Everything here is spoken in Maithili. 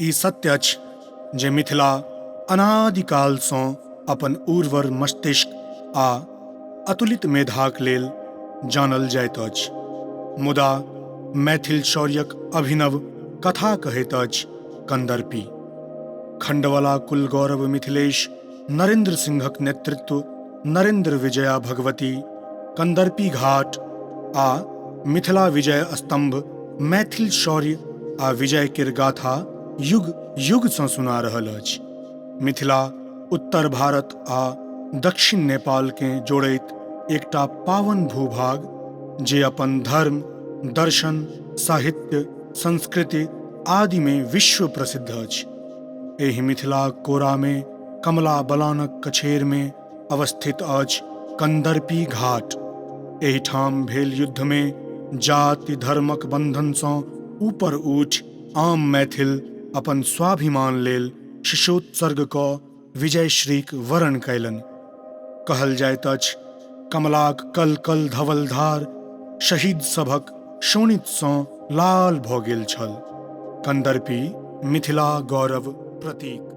ई सत्य अछि जे मिथिला अनादिकालसँ अपन उर्वर मस्तिष्क आ अतुलित मेधाक लेल जानल जाइत अछि। मुदा मैथिल शौर्यक अभिनव कथा कहैत अछि कन्दर्पी। खण्डवला कुल गौरव मिथिलेश नरेन्द्र सिंहक नेतृत्व नरेन्द्र विजया भगवती, कन्दर्पी घाट आ मिथिला विजय स्तंभ मैथिल शौर्य आ विजय केर गाथा युग युगसँ सुना रहल अछि। मिथिला उत्तर भारत आ दक्षिण नेपालकेँ जोड़ैत एकटा पावन भूभाग जे अपन धर्म, दर्शन, साहित्य, संस्कृति आदिमे विश्व प्रसिद्ध अछि। एहि मिथिलाक कोरामे कमला बलानक कछेरमे अवस्थित अछि कन्दर्पी घाट। एहिठाम भेल युद्धमे जाति धर्मक बन्धनसँ ऊपर उठि आम मैथिल अपन स्वाभिमान लेल शिशोत्सर्ग कऽ विजयश्रीक वरण कयलनि। कहल जाइत अछि कमलाक कल कल धवल धार शहीद सभक शोणितसँ लाल भऽ गेल छल। कन्दर्पी मिथिला गौरव प्रतीक।